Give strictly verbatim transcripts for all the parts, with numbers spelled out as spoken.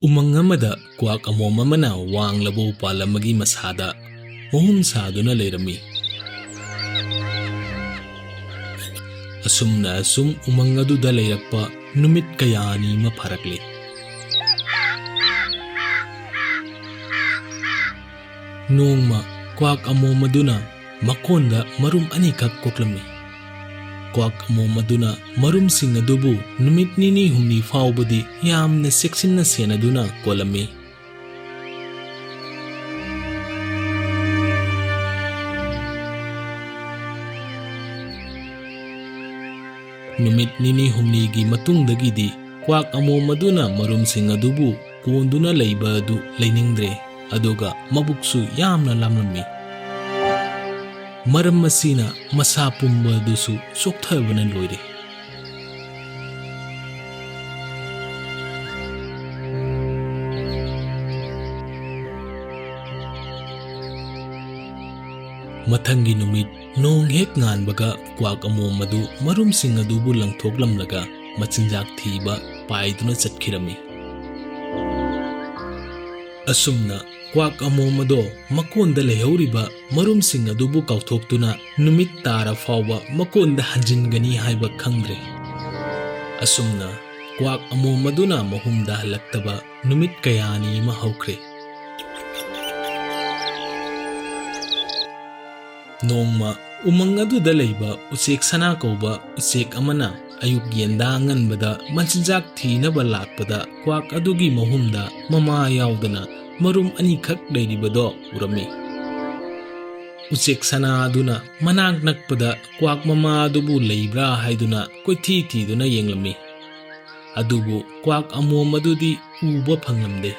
ꯎꯃꯪ ꯑꯃꯗ ꯀ꯭ꯋꯥꯛ ꯑꯃꯣꯝ ꯑꯃꯅ ꯋꯥꯡꯂꯕ ꯎꯄꯥꯜ ꯑꯃꯒꯤ ꯃꯁꯥꯗ ꯃꯍꯨꯝ ꯁꯥꯗꯨꯅ ꯂꯩꯔꯝꯃꯤ꯫ ꯑꯁꯨꯝꯅ ꯑꯁꯨꯝ ꯎꯃꯪ ꯑꯗꯨꯗ ꯂꯩꯔꯛꯄ ꯅꯨꯃꯤꯠ ꯀꯌꯥꯅꯤ ꯑꯃ ꯐꯥꯔꯛꯂꯦ꯫ ꯅꯣꯡꯃ ꯀ꯭ꯋꯥꯛ ꯑꯃꯣꯝ ꯑꯗꯨꯅ ꯃꯀꯣꯟꯗ ꯃꯔꯨꯝ ꯑꯅꯤꯈꯛ ꯀꯣꯛꯂꯝꯃꯤ꯫ ꯀ꯭ꯋꯥꯛ ꯑꯃꯣꯝ ꯑꯗꯨꯅ ꯃꯔꯨꯝꯁꯤꯡ ꯑꯗꯨꯕꯨ ꯅꯨꯃꯤꯠ ꯅꯤꯅꯤ ꯍꯨꯝꯅꯤ ꯐꯥꯎꯕꯗꯤ ꯌꯥꯝꯅ ꯆꯦꯛꯁꯤꯟꯅ ꯁꯦꯟꯅꯗꯨꯅ ꯀꯣꯜꯂꯝꯃꯤ꯫ ꯅꯨꯃꯤꯠ ꯅꯤꯅꯤ ꯍꯨꯝꯅꯤꯒꯤ ꯃꯇꯨꯡꯗꯒꯤꯗꯤ ꯀ꯭ꯋꯥꯛ ꯑꯃꯣꯝ ꯑꯗꯨꯅ ꯃꯔꯨꯝꯁꯤꯡ ꯑꯗꯨꯕꯨ ꯀꯣꯟꯗꯨꯅ ꯂꯩꯕ ꯑꯗꯨ ꯂꯩꯅꯤꯡꯗ꯭ꯔꯦ, ꯑꯗꯨꯒ ꯃꯕꯨꯛꯁꯨ ꯌꯥꯝꯅ ꯂꯥꯝꯂꯝꯃꯤ꯫ ꯃꯔꯝ ꯑꯁꯤꯅ ꯃꯁꯥ ꯄꯨꯝꯕ ꯑꯗꯨꯁꯨ ꯆꯣꯛꯊꯕꯅ ꯂꯣꯏꯔꯦ꯫ ꯃꯊꯪꯒꯤ ꯅꯨꯃꯤꯠ ꯅꯣꯡ ꯍꯦꯛ ꯉꯥꯟꯕꯒ ꯀ꯭ꯋꯥꯛ ꯑꯃꯣꯝ ꯑꯗꯨ ꯃꯔꯨꯝꯁꯤꯡ ꯑꯗꯨꯕꯨ ꯂꯪꯊꯣꯛꯂꯝꯂꯒ ꯃꯆꯤꯟꯖꯥꯛ ꯊꯤꯕ ꯄꯥꯏꯗꯨꯅ ꯆꯠꯈꯤꯔꯝꯃꯤ꯫ ꯑꯁꯨꯝꯅ ꯀ꯭ꯋꯥꯛ ꯑꯃꯣꯝ ꯑꯗꯣ ꯃꯀꯣꯟꯗ ꯂꯩꯍꯧꯔꯤꯕ ꯃꯔꯨꯝꯁꯤꯡ ꯑꯗꯨꯕꯨ ꯀꯥꯎꯊꯣꯛꯇꯨꯅ ꯅꯨꯃꯤꯠ ꯇꯥꯔ ꯐꯥꯎꯕ ꯃꯀꯣꯟꯗ ꯍꯟꯖꯤꯟꯒꯅꯤ ꯍꯥꯏꯕ ꯈꯪꯗ꯭ꯔꯦ꯫ ꯑꯁꯨꯝꯅ ꯀ꯭ꯋꯥꯛ ꯑꯃꯣꯝ ꯑꯗꯨꯅ ꯃꯍꯨꯝꯗ ꯍꯜꯂꯛꯇꯕ ꯅꯨꯃꯤꯠ ꯀꯌꯥꯅꯤ ꯑꯃ ꯍꯧꯈ꯭ꯔꯦ꯫ ꯅꯣꯡꯃ ꯎꯃꯪ ꯑꯗꯨꯗ ꯂꯩꯕ ꯎꯆꯦꯛ ꯁꯅꯥ ꯀꯧꯕ ꯎꯆꯦꯛ ꯑꯃꯅ ꯑꯌꯨꯛ ꯌꯦꯟꯗꯥ ꯑꯉꯟꯕꯗ ꯃꯆꯤꯟꯖꯥꯛ ꯊꯤꯅꯕ ꯂꯥꯛꯄꯗ ꯀ꯭ꯋꯥꯛ ꯑꯗꯨꯒꯤ ꯃꯍꯨꯝꯗ ꯃꯃꯥ ꯌꯥꯎꯗꯅ ꯃꯔꯨꯝ ꯑꯅꯤꯈꯛ ꯂꯩꯔꯤꯕꯗꯣ ꯎꯔꯝꯃꯤ꯫ ꯎꯆꯦꯛ ꯁꯅꯥ ꯑꯗꯨꯅ ꯃꯅꯥꯛ ꯅꯛꯄꯗ ꯀ꯭ꯋꯥꯛ ꯃꯃꯥ ꯑꯗꯨꯕꯨ ꯂꯩꯕ꯭ꯔꯥ ꯍꯥꯏꯗꯨꯅ ꯀꯣꯏꯊꯤ ꯊꯤꯗꯨꯅ ꯌꯦꯡꯂꯝꯃꯤ꯫ ꯑꯗꯨꯕꯨ ꯀ꯭ꯋꯥꯛ ꯑꯃꯣꯝ ꯑꯗꯨꯗꯤ ꯎꯕ ꯐꯪꯂꯝꯗꯦ꯫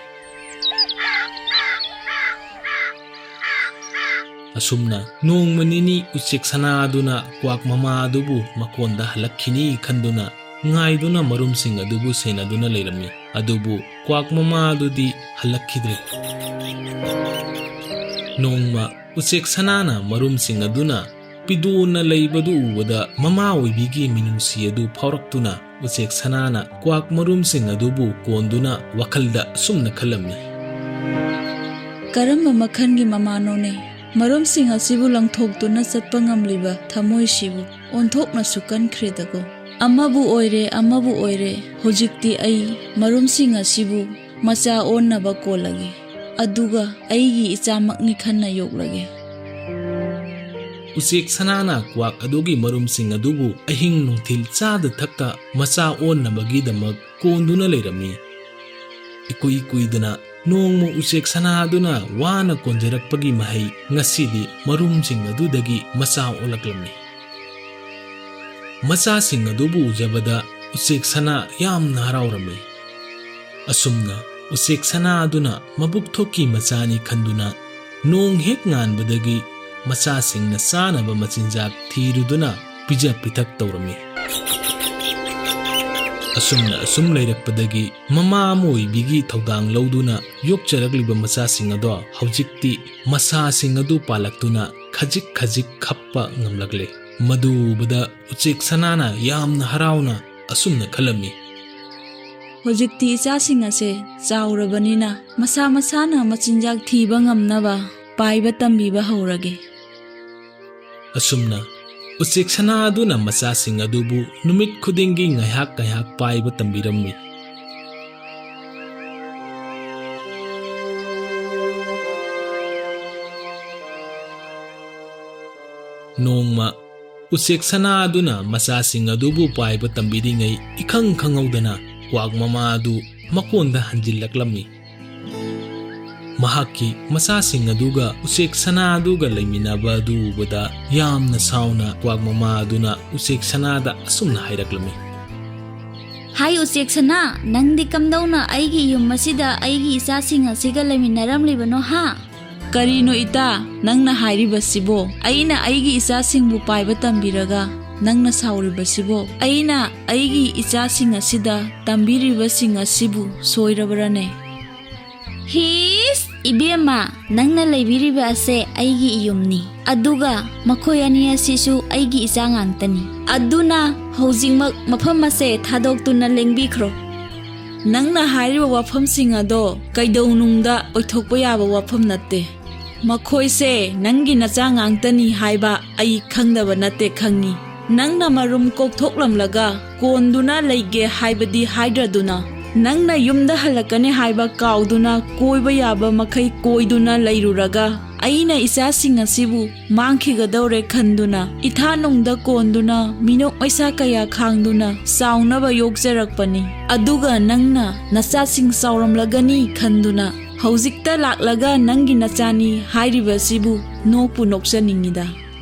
ꯑꯁꯨꯝꯅ ꯅꯣꯡꯃ ꯅꯤꯅꯤ ꯎꯆꯦꯛ ꯁꯅꯥ ꯑꯗꯨꯅ ꯀ꯭ꯋꯥꯛ ꯃꯃꯥ ꯑꯗꯨꯕꯨ ꯃꯀꯣꯟꯗ ꯍꯜꯂꯛꯈꯤꯅꯤ ꯈꯟꯗꯨꯅ ꯉꯥꯏꯗꯨꯅ ꯃꯔꯨꯝꯁꯤꯡ ꯑꯗꯨꯕꯨ ꯁꯦꯟꯅꯗꯨꯅ ꯂꯩꯔꯝꯃꯤ꯫ ꯑꯗꯨꯕꯨ ꯀ꯭ꯋꯥꯛ ꯃꯃꯥ ꯑꯗꯨꯗꯤ ꯍꯜꯂꯛꯈꯤꯗ꯭ꯔꯦ꯫ ꯅꯣꯡꯃ ꯎꯆꯦꯛ ꯁꯅꯥꯅ ꯃꯔꯨꯝꯁꯤꯡ ꯑꯗꯨꯅ ꯄꯤꯗꯣꯟꯅ ꯂꯩꯕꯗꯨ ꯎꯕꯗ ꯃꯃꯥ ꯑꯣꯏꯕꯤꯒꯤ ꯃꯤꯅꯨꯡꯁꯤ ꯑꯗꯨ ꯐꯥꯎꯔꯛꯇꯨꯅ ꯎꯆꯦꯛ ꯁꯅꯥꯅ ꯀ꯭ꯋꯥꯛ ꯃꯔꯨꯝꯁꯤꯡ ꯑꯗꯨꯕꯨ ꯀꯣꯟꯗꯨꯅ ꯋꯥꯈꯜꯗ ꯑꯁꯨꯝꯅ ꯈꯜꯂꯝꯃꯤ꯫ "ꯀꯔꯝꯕ ꯃꯈꯜꯒꯤ ꯃꯃꯥꯅꯣꯅꯦ? ꯃꯔꯨꯝꯁꯤꯡ ꯑꯁꯤꯕꯨ ꯂꯪꯊꯣꯛꯇꯨꯅ ꯆꯠꯄ ꯉꯝꯂꯤꯕ ꯊꯃꯣꯏꯁꯤꯕꯨ ꯑꯣꯟꯊꯣꯛꯅꯁꯨ ꯀꯟꯈ꯭ꯔꯦꯗꯀꯣ꯫ ꯑꯃꯕꯨ ꯑꯣꯏꯔꯦ, ꯑꯃꯕꯨ ꯑꯣꯏꯔꯦ, ꯍꯧꯖꯤꯛꯇꯤ ꯑꯩ ꯃꯔꯨꯝꯁꯤꯡ ꯑꯁꯤꯕꯨ ꯃꯆꯥ ꯑꯣꯟꯅꯕ ꯀꯣꯜꯂꯒꯦ, ꯑꯗꯨꯒ ꯑꯩꯒꯤ ꯏꯆꯥꯃꯛꯅꯤ ꯈꯟꯅ ꯌꯣꯛꯂꯒꯦ"꯫ ꯎꯆꯦꯛ ꯁꯅꯥꯅ ꯀ꯭ꯋꯥꯛ ꯑꯗꯨꯒꯤ ꯃꯔꯨꯝꯁꯤꯡ ꯑꯗꯨꯕꯨ ꯑꯍꯤꯡ ꯅꯨꯡꯊꯤꯜ ꯆꯥꯗ ꯊꯛꯇ ꯃꯆꯥ ꯑꯣꯟꯅꯕꯒꯤꯗꯃꯛ ꯀꯣꯟꯗꯨꯅ ꯂꯩꯔꯝꯃꯤ꯫ ꯏꯀꯨꯏ ꯀꯨꯏꯗꯅ ꯅꯣꯡꯃ ꯎꯆꯦꯛ ꯁꯅꯥ ꯑꯗꯨꯅ ꯋꯥꯅ ꯀꯣꯟꯖꯔꯛꯄꯒꯤ ꯃꯍꯩ ꯉꯁꯤꯗꯤ ꯃꯔꯨꯝꯁꯤꯡ ꯑꯗꯨꯗꯒꯤ ꯃꯆꯥ ꯑꯣꯜꯂꯛꯂꯝꯃꯤ꯫ ꯃꯆꯥꯁꯤꯡ ꯑꯗꯨꯕꯨ ꯎꯖꯕꯗ ꯎꯆꯦꯛ ꯁꯅꯥ ꯌꯥꯝꯅ ꯍꯔꯥꯎꯔꯝꯃꯤ꯫ ꯑꯁꯨꯝꯅ ꯎꯆꯦꯛ ꯁꯅꯥ ꯑꯗꯨꯅ ꯃꯕꯨꯛ ꯊꯣꯛꯀꯤ ꯃꯆꯥꯅꯤ ꯈꯟꯗꯨꯅ ꯅꯣꯡ ꯍꯦꯛ ꯉꯥꯟꯕꯗꯒꯤ ꯃꯆꯥꯁꯤꯡꯅ ꯆꯥꯅꯕ ꯃꯆꯤꯟꯖꯥꯛ ꯊꯤꯔꯨꯗꯨꯅ ꯄꯤꯖ ꯄꯤꯊꯛ ꯇꯧꯔꯝꯃꯤ꯫ ꯑꯁꯨꯝꯅ ꯑꯁꯨꯝ ꯂꯩꯔꯛꯄꯗꯒꯤ ꯃꯃꯥ ꯑꯃ ꯑꯣꯏꯕꯤꯒꯤ ꯊꯧꯗꯥꯡ ꯂꯧꯗꯨꯅ ꯌꯣꯛꯆꯔꯛꯂꯤꯕ ꯃꯆꯥꯁꯤꯡ ꯑꯗꯣ ꯍꯧꯖꯤꯛꯇꯤ ꯃꯁꯥꯁꯤꯡ ꯑꯗꯨ ꯄꯥꯜꯂꯛꯇꯨꯅ ꯈꯖꯤꯛ ꯈꯖꯤꯛ ꯈꯞꯄ ꯉꯝꯂꯛꯂꯦ꯫ ꯃꯗꯨ ꯎꯕꯗ ꯎꯆꯦꯛ ꯁꯅꯥꯅ ꯌꯥꯝꯅ ꯍꯔꯥꯎꯅ ꯑꯁꯨꯝꯅ ꯈꯜꯂꯝꯃꯤ꯫ "ꯍꯧꯖꯤꯛꯇꯤ ꯏꯆꯥꯁꯤꯡ ꯑꯁꯦ ꯆꯥꯎꯔꯕꯅꯤꯅ ꯃꯁꯥ ꯃꯁꯥꯅ ꯃꯆꯤꯟꯖꯥꯛ ꯊꯤꯕ ꯉꯝꯅꯕ ꯄꯥꯏꯕ ꯇꯝꯕꯤꯕ ꯍꯧꯔꯒꯦ"꯫ ꯑꯁꯨꯝꯅ ꯎꯆꯦꯛ ꯁꯅꯥ ꯑꯗꯨꯅ ꯃꯆꯥꯁꯤꯡ ꯑꯗꯨꯕꯨ ꯅꯨꯃꯤꯠ ꯈꯨꯗꯤꯡꯒꯤ ꯉꯥꯏꯍꯥꯛ ꯉꯥꯏꯍꯥꯛ ꯄꯥꯏꯕ ꯇꯝꯕꯤꯔꯝꯃꯤ꯫ ꯅꯣꯡꯃ ꯎꯆꯦꯛ ꯁꯅꯥ ꯑꯗꯨꯅ ꯃꯆꯥꯁꯤꯡ ꯑꯗꯨꯕꯨ ꯄꯥꯏꯕ ꯇꯝꯕꯤꯔꯤꯉꯩ ꯏꯈꯪ ꯈꯪꯍꯧꯗꯅ ꯀ꯭ꯋꯥꯛ ꯃꯃꯥ ꯑꯗꯨ ꯃꯀꯣꯟꯗ ꯍꯟꯖꯤꯜꯂꯛꯂꯝꯃꯤ꯫ ꯃꯍꯥꯛꯀꯤ ꯃꯆꯥꯁꯤꯡ ꯑꯗꯨꯒ ꯎꯆꯦꯛ ꯁꯅꯥ ꯑꯗꯨꯒ ꯂꯩꯃꯤꯟꯅꯕ ꯑꯗꯨ ꯎꯕꯗ ꯌꯥꯝꯅ ꯁꯥꯎꯅ ꯀ꯭ꯋꯥꯛ ꯃꯃꯥ ꯑꯗꯨꯅ ꯎꯆꯦꯛ ꯁꯅꯥꯗ ꯑꯁꯨꯝꯅ ꯍꯥꯏꯔꯛꯂꯝꯃꯤ꯫ "ꯍꯥꯏ ꯎꯆꯦꯛ ꯁꯅꯥ, ꯅꯪꯗꯤ ꯀꯝꯗꯧꯅ ꯑꯩꯒꯤ ꯌꯨꯝ ꯑꯁꯤꯗ ꯑꯩꯒꯤ ꯏꯆꯥꯁꯤꯡ ꯑꯁꯤꯒ ꯂꯩꯃꯤꯟꯅꯔꯝꯂꯤꯕꯅꯣ ꯍꯥ?" "ꯀꯔꯤꯅꯣ ꯏꯇꯥ ꯅꯪꯅ ꯍꯥꯏꯔꯤꯕꯁꯤꯕꯣ? ꯑꯩꯅ ꯑꯩꯒꯤ ꯏꯆꯥꯁꯤꯡꯕꯨ ꯄꯥꯏꯕ ꯇꯝꯕꯤꯔꯒ ꯅꯪꯅ ꯁꯥꯎꯔꯤꯕꯁꯤꯕꯣ? ꯑꯩꯅ ꯑꯩꯒꯤ ꯏꯆꯥꯁꯤꯡ ꯑꯁꯤꯗ ꯇꯝꯕꯤꯔꯤꯕꯁꯤꯡ ꯑꯁꯤꯕꯨ ꯁꯣꯏꯔꯕ꯭ꯔꯅꯦ?" "ꯍꯤꯁ! "ꯏꯕꯦꯝꯃ, ꯅꯪꯅ ꯂꯩꯕꯤꯔꯤꯕ ꯑꯁꯦ ꯑꯩꯒꯤ ꯏꯌꯨꯝꯅꯤ, ꯑꯗꯨꯒ ꯃꯈꯣꯏ ꯑꯅꯤ ꯑꯁꯤꯁꯨ ꯑꯩꯒꯤ ꯏꯆꯥ ꯉꯥꯛꯇꯅꯤ꯫ ꯑꯗꯨꯅ ꯍꯧꯖꯤꯛꯃꯛ ꯃꯐꯝ ꯑꯁꯦ ꯊꯥꯗꯣꯛꯇꯨꯅ ꯂꯦꯡꯕꯤꯈ꯭ꯔꯣ꯫ ꯅꯪꯅ ꯍꯥꯏꯔꯤꯕ ꯋꯥꯐꯝꯁꯤꯡ ꯑꯗꯣ ꯀꯩꯗꯧꯅꯨꯡꯗ ꯑꯣꯏꯊꯣꯛꯄ ꯌꯥꯕ ꯋꯥꯐꯝ ꯅꯠꯇꯦ꯫ ꯃꯈꯣꯏꯁꯦ ꯅꯪꯒꯤ ꯅꯆꯥ ꯉꯥꯛꯇꯅꯤ ꯍꯥꯏꯕ ꯑꯩ ꯈꯪꯗꯕ ꯅꯠꯇꯦ, ꯈꯪꯉꯤ꯫ ꯅꯪꯅ ꯃꯔꯨꯝ ꯀꯣꯛꯊꯣꯛꯂꯝꯂꯒ ꯀꯣꯟꯗꯨꯅ ꯂꯩꯒꯦ ꯍꯥꯏꯕꯗꯤ ꯍꯥꯏꯗ꯭ꯔꯗꯨꯅ, ꯅꯪꯅ ꯌꯨꯝꯗ ꯍꯜꯂꯛꯀꯅꯤ ꯍꯥꯏꯕ ꯀꯥꯎꯗꯨꯅ ꯀꯣꯏꯕ ꯌꯥꯕ ꯃꯈꯩ ꯀꯣꯏꯗꯨꯅ ꯂꯩꯔꯨꯔꯒ, ꯑꯩꯅ ꯏꯆꯥꯁꯤꯡ ꯑꯁꯤꯕꯨ ꯃꯥꯡꯈꯤꯒꯗꯧꯔꯦ ꯈꯟꯗꯨꯅ, ꯏꯊꯥꯅꯨꯡꯗ ꯀꯣꯟꯗꯨꯅ, ꯃꯤꯅꯣꯛ ꯃꯩꯁꯥ ꯀꯌꯥ ꯈꯥꯡꯗꯨꯅ ꯆꯥꯎꯅꯕ ꯌꯣꯛꯆꯔꯛꯄꯅꯤ꯫ ꯑꯗꯨꯒ ꯅꯪꯅ ꯅꯆꯥꯁꯤꯡ ꯆꯥꯎꯔꯝꯂꯒꯅꯤ ꯈꯟꯗꯨꯅ, ꯍꯧꯖꯤꯛꯇ ꯂꯥꯛꯂꯒ ꯅꯪꯒꯤ ꯅꯆꯥꯅꯤ ꯍꯥꯏꯔꯤꯕꯁꯤꯕꯨ ꯅꯣꯛꯄꯨ ꯅꯣꯛꯆꯅꯤꯡꯉꯤꯗ꯫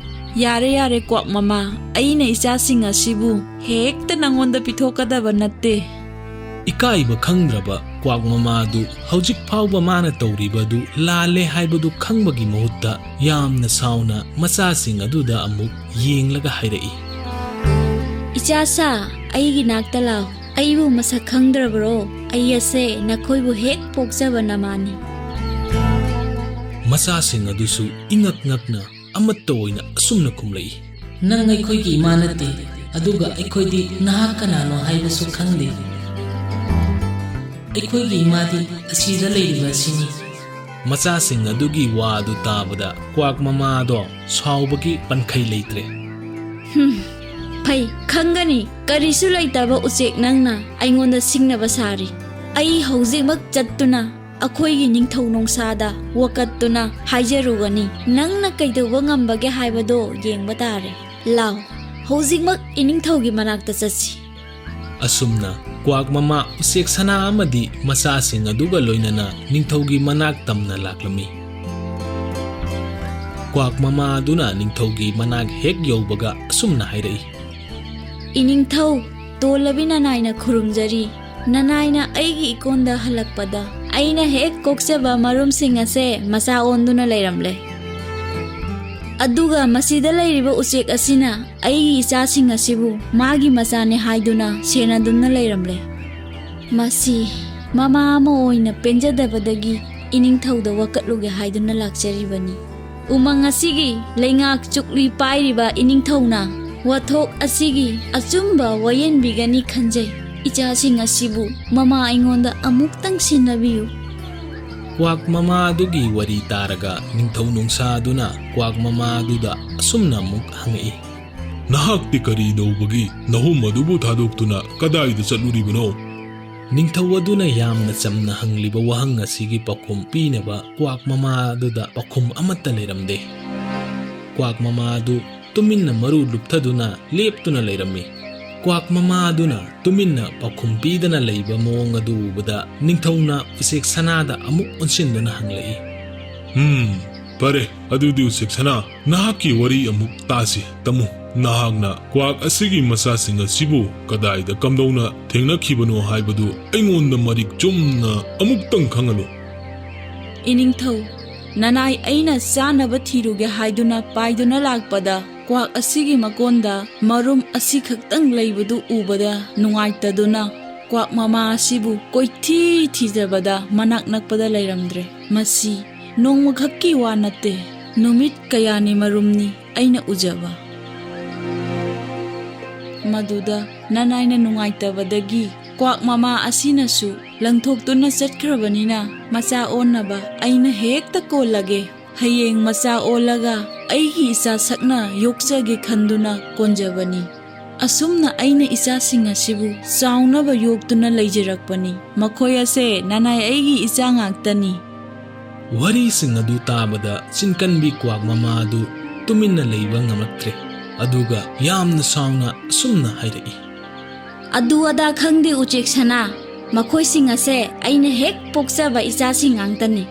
ꯌꯥꯔꯦ, ꯌꯥꯔꯦ, ꯀ꯭ꯋꯥꯛ ꯃꯃꯥ, ꯑꯩꯅ ꯏꯆꯥꯁꯤꯡ ꯑꯁꯤꯕꯨ ꯍꯦꯛꯇ ꯅꯪꯉꯣꯟꯗ ꯄꯤꯊꯣꯛꯀꯗꯕ ꯅꯠꯇꯦ꯫ ꯏꯀꯥꯏꯕ ꯈꯪꯗ꯭ꯔꯕ ꯀ꯭ꯋꯥꯛ ꯃꯃꯥꯗꯨ ꯍꯧꯖꯤꯛ ꯐꯥꯎꯕ ꯃꯥꯅ ꯇꯧꯔꯤꯕꯗꯨ ꯂꯥꯜꯂꯦ ꯍꯥꯏꯕꯗꯨ ꯈꯪꯕꯒꯤ ꯃꯍꯨꯠꯇ ꯌꯥꯝꯅ ꯁꯥꯎꯅ ꯃꯆꯥꯁꯤꯡ ꯑꯗꯨꯗ ꯑꯃꯨꯛ ꯌꯦꯡꯂꯒ ꯍꯥꯏꯔꯛꯏ꯫ "ꯏꯆꯥꯁꯥ, ꯑꯩꯒꯤ ꯅꯥꯛꯇ ꯂꯥꯎ꯫ ꯑꯩꯕꯨ ꯃꯁꯛ ꯈꯪꯗ꯭ꯔꯕ꯭ꯔꯣ? ꯑꯩ ꯑꯁꯦ ꯅꯈꯣꯏꯕꯨ ꯍꯦꯛ ꯄꯣꯛꯆꯕ ꯅꯃꯥꯅꯤ꯫" ꯃꯆꯥꯁꯤꯡ ꯑꯗꯨꯁꯨ ꯏꯉꯛ ꯉꯛꯅ ꯑꯃꯠꯇ ꯑꯣꯏꯅ ꯑꯁꯨꯝꯅ ꯈꯨꯝꯂꯛꯏ꯫ "ꯅꯪ ꯑꯩꯈꯣꯏꯒꯤ ꯏꯃꯥ ꯅꯠꯇꯦ, ꯑꯗꯨꯒ ꯑꯩꯈꯣꯏꯗꯤ ꯅꯍꯥꯛ ꯀꯅꯥꯅꯣ ꯍꯥꯏꯕꯁꯨ ꯈꯪꯗꯦ꯫ ꯑꯩꯈꯣꯏꯒꯤ ꯏꯃꯥꯗꯤ ꯑꯁꯤꯗ ꯂꯩꯔꯤꯕ ꯑꯁꯤꯅꯤ꯫" ꯃꯆꯥꯁꯤꯡ ꯑꯗꯨꯒꯤ ꯋꯥ ꯑꯗꯨ ꯇꯥꯕꯗ ꯀ꯭ꯋꯥꯛ ꯃꯃꯥꯗꯣ ꯁꯥꯎꯕꯒꯤ ꯄꯟꯈꯩ ꯂꯩꯇ꯭ꯔꯦ꯫ "ꯍꯨꯝ, ꯐꯩ, ꯈꯪꯒꯅꯤ꯫ ꯀꯔꯤꯁꯨ ꯂꯩꯇꯕ ꯎꯆꯦꯛ ꯅꯪꯅ ꯑꯩꯉꯣꯟꯗ ꯁꯤꯡꯅꯕ ꯁꯥꯔꯤ꯫ ꯑꯩ ꯍꯧꯖꯤꯛꯃꯛ ꯆꯠꯇꯨꯅ ꯑꯩꯈꯣꯏꯒꯤ ꯅꯤꯡꯊꯧ ꯅꯣꯡꯁꯥꯗ ꯋꯥꯀꯠꯇꯨꯅ ꯍꯥꯏꯖꯔꯨꯒꯅꯤ꯫ ꯅꯪꯅ ꯀꯩꯗꯧꯕ ꯉꯝꯕꯒꯦ ꯍꯥꯏꯕꯗꯣ ꯌꯦꯡꯕ ꯇꯥꯔꯦ꯫ ꯂꯥꯎ, ꯍꯧꯖꯤꯛꯃꯛ ꯏꯅꯤꯡꯊꯧꯒꯤ ꯃꯅꯥꯛꯇ ꯆꯠꯁꯤ꯫" ꯑꯁꯨꯝꯅ ꯀ꯭ꯋꯥꯛ ꯃꯃꯥ ꯎꯆꯦꯛ ꯁꯅꯥ ꯑꯃꯗꯤ ꯃꯆꯥꯁꯤꯡ ꯑꯗꯨꯒ ꯂꯣꯏꯅꯅ ꯅꯤꯡꯊꯧꯒꯤ ꯃꯅꯥꯛ ꯇꯝꯅ ꯂꯥꯛꯂꯝꯃꯤ꯫ ꯀ꯭ꯋꯥꯛ ꯃꯃꯥ ꯑꯗꯨꯅ ꯅꯤꯡꯊꯧꯒꯤ ꯃꯅꯥꯛ ꯍꯦꯛ ꯌꯧꯕꯒ ꯑꯁꯨꯝꯅ ꯍꯥꯏꯔꯛꯏ꯫ "ꯏꯅꯤꯡꯊꯧ, ꯇꯣꯜꯂꯕꯤ ꯅꯅꯥꯏꯅ ꯈꯨꯔꯨꯝꯖꯔꯤ꯫ ꯅꯅꯥꯏꯅ ꯑꯩꯒꯤ ꯏꯀꯣꯟꯗ ꯍꯜꯂꯛꯄꯗ ꯑꯩꯅ ꯍꯦꯛ ꯀꯣꯛꯆꯕ ꯃꯔꯨꯝꯁꯤꯡ ꯑꯁꯦ ꯃꯆꯥ ꯑꯣꯟꯗꯨꯅ ꯂꯩꯔꯝꯂꯦ꯫ ꯑꯗꯨꯒ ꯃꯁꯤꯗ ꯂꯩꯔꯤꯕ ꯎꯆꯦꯛ ꯑꯁꯤꯅ ꯑꯩꯒꯤ ꯏꯆꯥꯁꯤꯡ ꯑꯁꯤꯕꯨ ꯃꯥꯒꯤ ꯃꯆꯥꯅꯤ ꯍꯥꯏꯗꯨꯅ ꯁꯦꯟꯅꯗꯨꯅ ꯂꯩꯔꯝꯂꯦ꯫ ꯃꯁꯤ ꯃꯃꯥ ꯑꯃ ꯑꯣꯏꯅ ꯄꯦꯟꯖꯗꯕꯗꯒꯤ ꯏꯅꯤꯡꯊꯧꯗ ꯋꯥꯀꯠꯂꯨꯒꯦ ꯍꯥꯏꯗꯨꯅ ꯂꯥꯛꯆꯔꯤꯕꯅꯤ꯫ ꯎꯃꯪ ꯑꯁꯤꯒꯤ ꯂꯩꯉꯥꯛ ꯆꯨꯞꯂꯤ ꯄꯥꯏꯔꯤꯕ ꯏꯅꯤꯡꯊꯧꯅ ꯋꯥꯊꯣꯛ ꯑꯁꯤꯒꯤ ꯑꯆꯨꯝꯕ ꯋꯥꯌꯦꯟꯕꯤꯒꯅꯤ ꯈꯟꯖꯩ꯫ ꯏꯆꯥꯁꯤꯡ ꯑꯁꯤꯕꯨ ꯃꯃꯥ ꯑꯩꯉꯣꯟꯗ ꯑꯃꯨꯛꯇꯪ ꯁꯤꯟꯅꯕꯤꯌꯨ꯫ ꯀ꯭ꯋꯥꯛ ꯃꯃꯥ ꯑꯗꯨꯒꯤ ꯋꯥꯔꯤ ꯇꯥꯔꯒ ꯅꯤꯡꯊꯧ ꯅꯣꯡꯁꯥ ꯑꯗꯨꯅ ꯀ꯭ꯋꯥꯛ ꯃꯃꯥ ꯑꯗꯨꯗ ꯑꯁꯨꯝꯅ ꯑꯃꯨꯛ ꯍꯪꯉꯛꯏ, "ꯅꯍꯥꯛꯇꯤ ꯀꯔꯤ ꯇꯧꯕꯒꯤ ꯅꯍꯨꯝ ꯑꯗꯨꯕꯨ ꯊꯥꯗꯣꯛꯇꯨꯅ ꯀꯗꯥꯏꯗ ꯆꯠꯂꯨꯔꯤꯕꯅꯣ?" ꯅꯤꯡꯊꯧ ꯑꯗꯨꯅ ꯌꯥꯝꯅ ꯆꯝꯅ ꯍꯪꯂꯤꯕ ꯋꯥꯍꯪ ꯑꯁꯤꯒꯤ ꯄꯥꯎꯈꯨꯝ ꯄꯤꯅꯕ ꯀ꯭ꯋꯥꯛ ꯃꯃꯥ ꯑꯗꯨꯗ ꯄꯥꯎꯈꯨꯝ ꯑꯃꯠꯇ ꯂꯩꯔꯝꯗꯦ꯫ ꯀ꯭ꯋꯥꯛ ꯃꯃꯥ ꯑꯗꯨ ꯇꯨꯃꯤꯟꯅ ꯃꯔꯨ ꯂꯨꯞꯊꯗꯨꯅ ꯂꯦꯞꯇꯨꯅ ꯂꯩꯔꯝꯃꯤ꯫ ꯀ꯭ꯋꯥꯛ ꯃꯃꯥ ꯑꯗꯨꯅ ꯇꯨꯃꯤꯟꯅ ꯄꯥꯎꯈꯨꯝ ꯄꯤꯗꯅ ꯂꯩꯕ ꯃꯑꯣꯡ ꯑꯗꯨ ꯎꯕꯗ ꯅꯤꯡꯊꯧꯅ ꯎꯆꯦꯛ ꯁꯅꯥꯗ ꯑꯃꯨꯛ ꯑꯣꯟꯁꯤꯟꯗꯨꯅ ꯍꯪꯂꯛꯏ, "ꯍꯝ, ꯐꯔꯦ, ꯑꯗꯨꯗꯤ ꯎꯆꯦꯛ ꯁꯅꯥ, ꯅꯍꯥꯛꯀꯤ ꯋꯥꯔꯤ ꯑꯃꯨꯛ ꯇꯥꯁꯤ꯫ ꯇꯝꯃꯨ, ꯅꯍꯥꯛꯅ ꯀ꯭ꯋꯥꯛ ꯑꯁꯤꯒꯤ ꯃꯆꯥꯁꯤꯡ ꯑꯁꯤꯕꯨ ꯀꯗꯥꯏꯗ ꯀꯝꯗꯧꯅ ꯊꯦꯡꯅꯈꯤꯕꯅꯣ ꯍꯥꯏꯕꯗꯨ ꯑꯩꯉꯣꯟꯗ ꯃꯔꯤꯛ ꯆꯨꯝꯅ ꯑꯃꯨꯛꯇꯪ ꯈꯪꯍꯜꯂꯨ꯫" "ꯏꯅꯤꯡꯊꯧ, ꯅꯅꯥꯏ ꯑꯩꯅ ꯆꯥꯅꯕ ꯊꯤꯔꯨꯒꯦ ꯍꯥꯏꯗꯨꯅ ꯄꯥꯏꯗꯨꯅ ꯂꯥꯛꯄꯗ, ꯀ꯭ꯋꯥꯛ ꯑꯁꯤꯒꯤ ꯃꯀꯣꯟꯗ ꯃꯔꯨꯝ ꯑꯁꯤꯈꯛꯇꯪ ꯂꯩꯕꯗꯨ ꯎꯕꯗ ꯅꯨꯡꯉꯥꯏꯇꯗꯨꯅ, ꯀ꯭ꯋꯥꯛ ꯃꯃꯥ ꯑꯁꯤꯕꯨ ꯀꯣꯏꯊꯤ ꯊꯤꯖꯕꯗ ꯃꯅꯥꯛ ꯅꯛꯄꯗ ꯂꯩꯔꯝꯗ꯭ꯔꯦ꯫ ꯃꯁꯤ ꯅꯣꯡꯃꯈꯛꯀꯤ ꯋꯥ ꯅꯠꯇꯦ, ꯅꯨꯃꯤꯠ ꯀꯌꯥꯅꯤ ꯃꯔꯨꯝꯅꯤ ꯑꯩꯅ ꯎꯖꯕ꯫ ꯃꯗꯨꯗ ꯅꯅꯥꯏꯅ ꯅꯨꯡꯉꯥꯏꯇꯕꯗꯒꯤ ꯀ꯭ꯋꯥꯛ ꯃꯃꯥ ꯑꯁꯤꯅꯁꯨ ꯂꯪꯊꯣꯛꯇꯨꯅ ꯆꯠꯈ꯭ꯔꯕꯅꯤꯅ, ꯃꯆꯥ ꯑꯣꯟꯅꯕ ꯑꯩꯅ ꯍꯦꯛꯇ ꯀꯣꯜꯂꯒꯦ꯫ ꯍꯌꯦꯡ ꯃꯆꯥ ꯑꯣꯜꯂꯒ ꯑꯩꯒꯤ ꯏꯆꯥ ꯁꯛꯅ ꯌꯣꯛꯆꯒꯦ ꯈꯟꯗꯨꯅ ꯀꯣꯟꯖꯕꯅꯤ꯫ ꯑꯁꯨꯝꯅ ꯑꯩꯅ ꯏꯆꯥꯁꯤꯡ ꯑꯁꯤꯕꯨ ꯆꯥꯎꯅꯕ ꯌꯣꯛꯇꯨꯅ ꯂꯩꯖꯔꯛꯄꯅꯤ꯫ ꯃꯈꯣꯏ ꯑꯁꯦ ꯅꯅꯥꯏ ꯑꯩꯒꯤ ꯏꯆꯥ ꯉꯥꯛꯇꯅꯤ꯫" ꯋꯥꯔꯤꯁꯤꯡ ꯑꯗꯨ ꯇꯥꯕꯗ ꯆꯤꯟꯀꯟꯕꯤ ꯀ꯭ꯋꯥꯛ ꯃꯃꯥ ꯑꯗꯨ ꯇꯨꯃꯤꯟꯅ ꯂꯩꯕ ꯉꯝꯂꯛꯇ꯭ꯔꯦ꯫ ꯑꯗꯨꯒ ꯌꯥꯝꯅ ꯁꯥꯎꯅ ꯑꯁꯨꯝꯅ ꯍꯥꯏꯔꯛꯏ, "ꯑꯗꯨ ꯑꯗꯥ ꯈꯪꯗꯦ, ꯎꯆꯦꯛ ꯁꯅꯥ꯫ ꯃꯈꯣꯏꯁꯤꯡ ꯑꯁꯦ ꯑꯩꯅ ꯍꯦꯛ ꯄꯣꯛꯆꯕ ꯏꯆꯥꯁꯤꯡ ꯉꯥꯛꯇꯅꯤ꯫"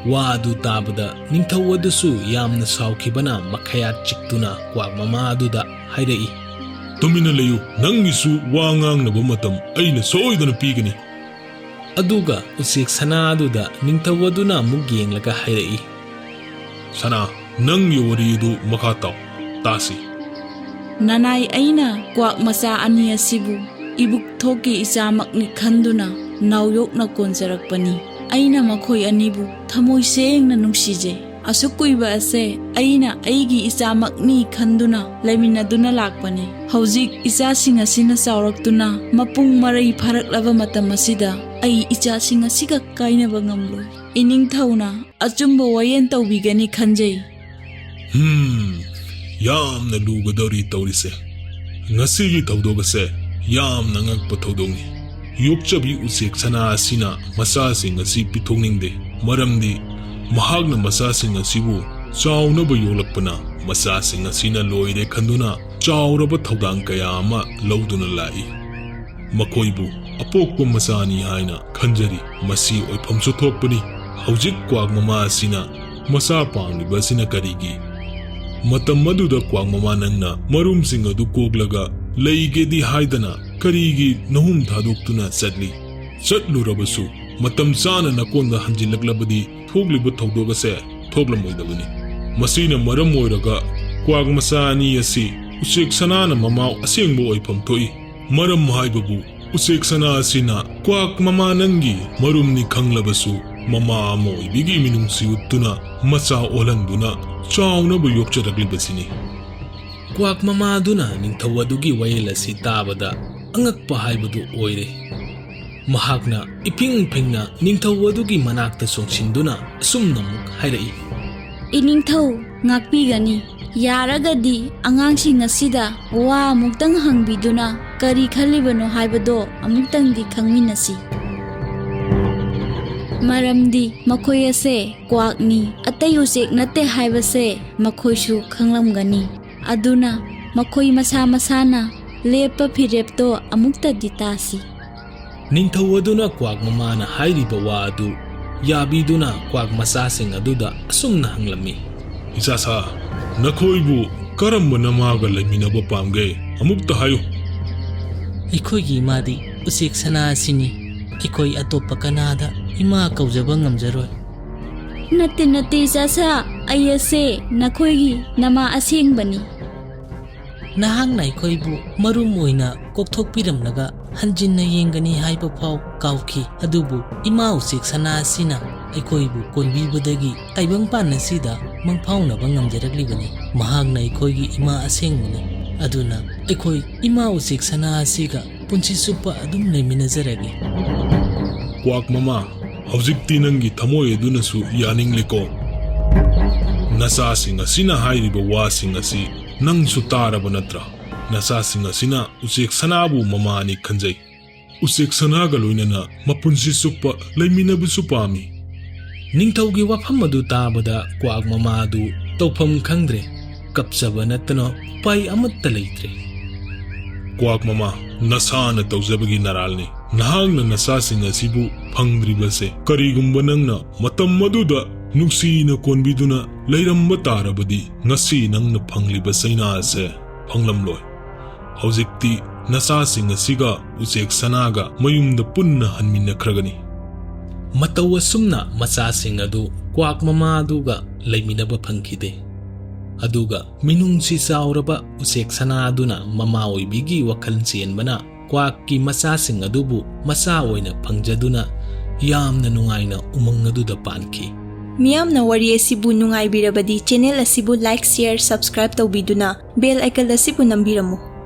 ꯋꯥ ꯑꯗꯨ ꯇꯥꯕꯗ ꯅꯤꯡꯊꯧ ꯑꯗꯨꯁꯨ ꯌꯥꯝꯅ ꯁꯥꯎꯈꯤꯕꯅ ꯃꯈꯌꯥꯠ ꯆꯤꯛꯇꯨꯅ ꯀ꯭ꯋꯥꯛ ꯃꯃꯥ ꯑꯗꯨꯗ ꯍꯥꯏꯔꯛꯏ, "ꯇꯨꯃꯤꯟꯅ ꯂꯩꯌꯨ, ꯅꯪꯒꯤꯁꯨ ꯋꯥ ꯉꯥꯡꯅꯕ ꯃꯇꯝ ꯑꯩꯅ ꯁꯣꯏꯗꯅ ꯄꯤꯒꯅꯤ꯫" ꯑꯗꯨꯒ ꯎꯆꯦꯛ ꯁꯅꯥ ꯑꯗꯨꯗ ꯅꯤꯡꯊꯧ ꯑꯗꯨꯅ ꯑꯃꯨꯛ ꯌꯦꯡꯂꯒ ꯍꯥꯏꯔꯛꯏ, "ꯁꯅꯥ, ꯅꯪꯒꯤ ꯋꯥꯔꯤ ꯑꯗꯨ ꯃꯈꯥ ꯇꯥꯎ, ꯇꯥꯁꯤ꯫" "ꯅꯅꯥꯏ ꯑꯩꯅ ꯀ꯭ꯋꯥꯛ ꯃꯆꯥ ꯑꯅꯤ ꯑꯁꯤꯕꯨ ꯏꯕꯨꯛꯊꯣꯛꯀꯤ ꯏꯆꯥꯃꯛꯅꯤ ꯈꯟꯗꯨꯅ ꯅꯥꯎꯌꯣꯛꯅ ꯀꯣꯟꯖꯔꯛꯄꯅꯤ꯫ ꯑꯩꯅ ꯃꯈꯣꯏ ꯑꯅꯤꯕꯨ ꯊꯃꯣꯏ ꯁꯦꯡꯅ ꯅꯨꯡꯁꯤꯖꯩ꯫ ꯑꯁꯨꯛ ꯀꯨꯏꯕ ꯑꯁꯦ ꯑꯩꯅ ꯑꯩꯒꯤ ꯏꯆꯥꯃꯛꯅꯤ ꯈꯟꯗꯨꯅ ꯂꯩꯃꯤꯟꯅꯗꯨꯅ ꯂꯥꯛꯄꯅꯤ꯫ ꯍꯧꯖꯤꯛ ꯏꯆꯥꯁꯤꯡ ꯑꯁꯤꯅ ꯆꯥꯎꯔꯛꯇꯨꯅ ꯃꯄꯨꯡ ꯃꯔꯩ ꯐꯥꯔꯛꯂꯕ ꯃꯇꯝ ꯑꯁꯤꯗ ꯑꯩ ꯏꯆꯥꯁꯤꯡ ꯑꯁꯤꯒ ꯀꯥꯏꯅꯕ ꯉꯝꯂꯣꯏ꯫ ꯏꯅꯤꯡꯊꯧꯅ ꯑꯆꯨꯝꯕ ꯋꯥꯌꯦꯜ ꯇꯧꯕꯤꯒꯅꯤ ꯈꯟꯖꯩ꯫ ꯍꯝ, ꯌꯥꯝꯅ ꯂꯨꯒꯗꯧꯔꯤ ꯇꯧꯔꯤꯁꯦ꯫ ꯉꯁꯤꯒꯤ ꯊꯧꯗꯣꯛ ꯑꯁꯦ ꯌꯥꯝꯅ ꯉꯛꯄ ꯊꯧꯗꯣꯛꯅꯤ꯫ ꯌꯣꯛꯆꯕꯤ ꯎꯆꯦꯛ ꯁꯅꯥ ꯑꯁꯤꯅ ꯃꯆꯥꯁꯤꯡ ꯑꯁꯤ ꯄꯤꯊꯣꯛꯅꯤꯡꯗꯦ, ꯃꯔꯝꯗꯤ ꯃꯍꯥꯛꯅ ꯃꯆꯥꯁꯤꯡ ꯑꯁꯤꯕꯨ ꯆꯥꯎꯅꯕ ꯌꯣꯛꯂꯛꯄꯅ ꯃꯆꯥꯁꯤꯡ ꯑꯁꯤꯅ ꯂꯣꯏꯔꯦ ꯈꯟꯗꯨꯅ ꯆꯥꯎꯔꯕ ꯊꯧꯗꯥꯡ ꯀꯌꯥ ꯑꯃ ꯂꯧꯗꯨꯅ ꯂꯥꯛꯏ꯫ ꯃꯈꯣꯏꯕꯨ ꯑꯄꯣꯛꯄ ꯃꯆꯥꯅꯤ ꯍꯥꯏꯅ ꯈꯟꯖꯔꯤ꯫ ꯃꯁꯤ ꯑꯣꯏꯐꯝꯁꯨ ꯊꯣꯛꯄꯅꯤ꯫ ꯍꯧꯖꯤꯛ ꯀ꯭ꯋꯥꯛ ꯃꯃꯥ ꯑꯁꯤꯅ ꯃꯆꯥ ꯄꯥꯝꯂꯤꯕ ꯑꯁꯤꯅ ꯀꯔꯤꯒꯤ? ꯃꯇꯝ ꯑꯗꯨꯗ ꯀ꯭ꯋꯥꯛ ꯃꯃꯥ ꯅꯪꯅ ꯃꯔꯨꯝꯁꯤꯡ ꯑꯗꯨ ꯀꯣꯛꯂꯒ ꯂꯩꯒꯦꯗꯤ ꯍꯥꯏꯗꯅ ꯀꯔꯤꯒꯤ ꯅꯍꯨꯝ ꯊꯥꯗꯣꯛꯇꯨꯅ ꯆꯠꯂꯤ? ꯆꯠꯂꯨꯔꯕꯁꯨ ꯃꯇꯝ ꯆꯥꯅ ꯅꯀꯣꯟꯗ ꯍꯟꯖꯤꯜꯂꯛꯂꯕꯗꯤ ꯊꯣꯛꯂꯤꯕ ꯊꯧꯗꯣꯛ ꯑꯁꯦ ꯊꯣꯛꯂꯝꯃꯣꯏꯗꯕꯅꯤ꯫ ꯃꯁꯤꯅ ꯃꯔꯝ ꯑꯣꯏꯔꯒ ꯀ꯭ꯋꯥꯛ ꯃꯆꯥ ꯑꯅꯤ ꯑꯁꯤ ꯎꯆꯦꯛ ꯁꯅꯥꯅ ꯃꯃꯥ ꯑꯁꯦꯡꯕ ꯑꯣꯏꯐꯝ ꯊꯣꯛꯏ꯫ ꯃꯔꯝ ꯍꯥꯏꯕꯕꯨ ꯎꯆꯦꯛ ꯁꯅꯥ ꯑꯁꯤꯅ ꯀ꯭ꯋꯥꯛ ꯃꯃꯥ ꯅꯪꯒꯤ ꯃꯔꯨꯝꯅꯤ ꯈꯪꯂꯕꯁꯨ ꯃꯃꯥ ꯑꯃ ꯑꯣꯏꯕꯤꯒꯤ ꯃꯤꯅꯨꯡꯁꯤ ꯎꯠꯇꯨꯅ ꯃꯆꯥ ꯑꯣꯜꯍꯟꯗꯨꯅ ꯆꯥꯎꯅꯕ ꯌꯣꯛꯆꯔꯛꯂꯤꯕꯁꯤꯅꯤ꯫ ꯀ꯭ꯋꯥꯛ ꯃꯃꯥꯗꯨꯅ ꯅꯤꯡꯊꯧ ꯑꯗꯨꯒꯤ ꯋꯥꯌꯦꯜ ꯑꯁꯤ ꯇꯥꯕꯗ ꯑꯉꯛꯄ ꯍꯥꯏꯕꯗꯨ ꯑꯣꯏꯔꯦ꯫ ꯃꯍꯥꯛꯅ ꯏꯐꯤꯡ ꯐꯤꯡꯅ ꯅꯤꯡꯊꯧ ꯑꯗꯨꯒꯤ ꯃꯅꯥꯛꯇ ꯆꯣꯡꯁꯤꯟꯗꯨꯅ ꯑꯁꯨꯝꯅ ꯑꯃꯨꯛ ꯍꯥꯏꯔꯛꯏ꯫ ꯏꯅꯤꯡꯊꯧ, ꯉꯥꯛꯄꯤꯒꯅꯤ꯫ ꯌꯥꯔꯒꯗꯤ ꯑꯉꯥꯡꯁꯤꯡ ꯑꯁꯤꯗ ꯋꯥ ꯑꯃꯨꯛꯇꯪ ꯍꯪꯕꯤꯗꯨꯅ ꯀꯔꯤ ꯈꯜꯂꯤꯕꯅꯣ ꯍꯥꯏꯕꯗꯣ ꯑꯃꯨꯛꯇꯪꯗꯤ ꯈꯪꯃꯤꯟꯅꯁꯤ꯫ ꯃꯔꯝꯗꯤ ꯃꯈꯣꯏ ꯑꯁꯦ ꯀ꯭ꯋꯥꯛꯅꯤ, ꯑꯇꯩ ꯎꯆꯦꯛ ꯅꯠꯇꯦ ꯍꯥꯏꯕꯁꯦ ꯃꯈꯣꯏꯁꯨ ꯈꯪꯂꯝꯒꯅꯤ꯫ ꯑꯗꯨꯅ ꯃꯈꯣꯏ ꯃꯁꯥ ꯃꯁꯥꯅ ꯂꯦꯞꯄ ꯐꯤꯔꯦꯞꯇꯣ ꯑꯃꯨꯛꯇꯗꯤ ꯇꯥꯁꯤ꯫ ꯅꯤꯡꯊꯧ ꯑꯗꯨꯅ ꯀ꯭ꯋꯥꯛ ꯃꯃꯥꯅ ꯍꯥꯏꯔꯤꯕ ꯋꯥ ꯑꯗꯨ ꯌꯥꯕꯤꯗꯨꯅ ꯀ꯭ꯋꯥꯛ ꯃꯆꯥꯁꯤꯡ ꯑꯗꯨꯗ ꯑꯁꯨꯝꯅ ꯍꯪꯂꯝꯃꯤ꯫ ꯏꯆꯥꯁꯥ, ꯅꯈꯣꯏꯕꯨ ꯀꯔꯝꯕ ꯅꯃꯥꯒ ꯂꯩꯃꯤꯟꯅꯕ ꯄꯥꯝꯒꯦ? ꯑꯃꯨꯛꯇ ꯍꯥꯏꯌꯨ꯫ ꯑꯩꯈꯣꯏꯒꯤ ꯏꯃꯥꯗꯤ ꯎꯆꯦꯛ ꯁꯅꯥ ꯑꯁꯤꯅꯤ꯫ ꯑꯩꯈꯣꯏ ꯑꯇꯣꯞꯄ ꯀꯅꯥꯗ ꯏꯃꯥ ꯀꯧꯖꯕ ꯉꯝꯖꯔꯣꯏ꯫ ꯅꯠꯇꯦ, ꯅꯠꯇꯦ, ꯏꯆꯥꯁꯥ, ꯑꯩ ꯑꯁꯦ ꯅꯈꯣꯏꯒꯤ ꯅꯃꯥ ꯑꯁꯦꯡꯕꯅꯤ꯫ ꯅꯍꯥꯛꯅ ꯑꯩꯈꯣꯏꯕꯨ ꯃꯔꯨꯝ ꯑꯣꯏꯅ ꯀꯣꯛꯊꯣꯛꯄꯤꯔꯝꯂꯒ ꯍꯟꯖꯤꯟꯅ ꯌꯦꯡꯒꯅꯤ ꯍꯥꯏꯕ ꯐꯥꯎ ꯀꯥꯎꯈꯤ꯫ ꯑꯗꯨꯕꯨ ꯏꯃꯥ ꯎꯆꯦꯛ ꯁꯅꯥ ꯑꯁꯤꯅ ꯑꯩꯈꯣꯏꯕꯨ ꯀꯣꯟꯕꯤꯕꯗꯒꯤ ꯇꯥꯏꯕꯪꯄꯥꯟ ꯑꯁꯤꯗ ꯃꯪꯐꯥꯎꯅꯕ ꯉꯝꯖꯔꯛꯂꯤꯕꯅꯤ꯫ ꯃꯍꯥꯛꯅ ꯑꯩꯈꯣꯏꯒꯤ ꯏꯃꯥ ꯑꯁꯦꯡꯕꯅꯤ꯫ ꯑꯗꯨꯅ ꯑꯩꯈꯣꯏ ꯏꯃꯥ ꯎꯆꯦꯛ ꯁꯅꯥ ꯑꯁꯤꯒ ꯄꯨꯟꯁꯤ ꯆꯨꯞꯄ ꯑꯗꯨꯝ ꯂꯩꯃꯤꯟꯅꯖꯔꯒꯦ꯫ ꯀ꯭ꯋꯥꯛ ꯃꯃꯥ, ꯍꯧꯖꯤꯛꯇꯤ ꯅꯪꯒꯤ ꯊꯃꯣꯏ ꯑꯗꯨꯅꯁꯨ ꯌꯥꯅꯤꯡꯂꯦꯀꯣ꯫ ꯅꯆꯥꯁꯤꯡ ꯑꯁꯤꯅ ꯍꯥꯏꯔꯤꯕ ꯋꯥꯁꯤꯡ ꯑꯁꯤ ꯅꯪꯁꯨ ꯇꯥꯔꯕ ꯅꯠꯇ꯭ꯔꯥ? ꯅꯆꯥꯁꯤꯡ ꯑꯁꯤꯅ ꯎꯆꯦꯛ ꯁꯅꯥꯕꯨ ꯃꯃꯥꯅꯤ ꯈꯟꯖꯩ꯫ ꯎꯆꯦꯛ ꯁꯅꯥꯒ ꯂꯣꯏꯅꯅ ꯃꯄꯨꯟꯁꯤ ꯆꯨꯞꯄ ꯂꯩꯃꯤꯟꯅꯕꯁꯨ ꯄꯥꯝꯃꯤ꯫ ꯅꯤꯡꯊꯧꯒꯤ ꯋꯥꯐꯝ ꯑꯗꯨ ꯇꯥꯕꯗ ꯀ꯭ꯋꯥꯛ ꯃꯃꯥ ꯑꯗꯨ ꯇꯧꯐꯝ ꯈꯪꯗ꯭ꯔꯦ꯫ ꯀꯞꯆꯕ ꯅꯠꯇꯅ ꯎꯄꯥꯏ ꯑꯃꯠꯇ ꯂꯩꯇ꯭ꯔꯦ꯫ ꯀ꯭ꯋꯥꯛ ꯃꯃꯥ, ꯅꯁꯥꯅ ꯇꯧꯖꯕꯒꯤ ꯅꯔꯥꯜꯅꯤ꯫ ꯅꯍꯥꯛꯅ ꯅꯆꯥꯁꯤꯡ ꯑꯁꯤꯕꯨ ꯐꯪꯗ꯭ꯔꯤꯕꯁꯦ꯫ ꯀꯔꯤꯒꯨꯝꯕ ꯅꯪꯅ ꯃꯇꯝ ꯑꯗꯨꯗ ꯅꯨꯡꯁꯤꯅ ꯀꯣꯟꯕꯤꯗꯨꯅ ꯂꯩꯔꯝꯕ ꯇꯥꯔꯕꯗꯤ ꯉꯁꯤ ꯅꯪꯅ ꯐꯪꯂꯤꯕ ꯆꯩꯅꯥ ꯑꯁꯦ ꯐꯪꯂꯝꯂꯣꯏ꯫ ꯍꯧꯖꯤꯛꯇꯤ ꯅꯆꯥꯁꯤꯡ ꯑꯁꯤꯒ ꯎꯆꯦꯛ ꯁꯅꯥꯒ ꯃꯌꯨꯝꯗ ꯄꯨꯟꯅ ꯍꯟꯃꯤꯟꯅꯈ꯭ꯔꯒꯅꯤ꯫ ꯃꯇꯧ ꯑꯁꯨꯝꯅ ꯃꯆꯥꯁꯤꯡ ꯑꯗꯨ ꯀ꯭ꯋꯥꯛ ꯃꯃꯥ ꯑꯗꯨꯒ ꯂꯩꯃꯤꯟꯅꯕ ꯐꯪꯈꯤꯗꯦ꯫ ꯑꯗꯨꯒ ꯃꯤꯅꯨꯡꯁꯤ ꯆꯥꯎꯔꯕ ꯎꯆꯦꯛ ꯁꯅꯥ ꯑꯗꯨꯅ ꯃꯃꯥ ꯑꯣꯏꯕꯤꯒꯤ ꯋꯥꯈꯜ ꯆꯦꯟꯕꯅ ꯀ꯭ꯋꯥꯛꯀꯤ ꯃꯆꯥꯁꯤꯡ ꯑꯗꯨꯕꯨ ꯃꯆꯥ ꯑꯣꯏꯅ ꯐꯪꯖꯗꯨꯅ ꯌꯥꯝꯅ ꯅꯨꯡꯉꯥꯏꯅ ꯎꯃꯪ ꯑꯗꯨꯗ ꯄꯥꯟꯈꯤ꯫ ꯃꯤꯌꯥꯝꯅ ꯋꯥꯔꯤ ꯑꯁꯤꯕꯨ ꯅꯨꯡꯉꯥꯏꯕꯤꯔꯕꯗꯤ channel ꯑꯁꯤꯕꯨ like, share, subscribe ꯇꯧꯕꯤꯗꯨꯅ bell icon ꯑꯁꯤꯕꯨ ꯅꯝꯕꯤꯔꯝꯃꯨ꯫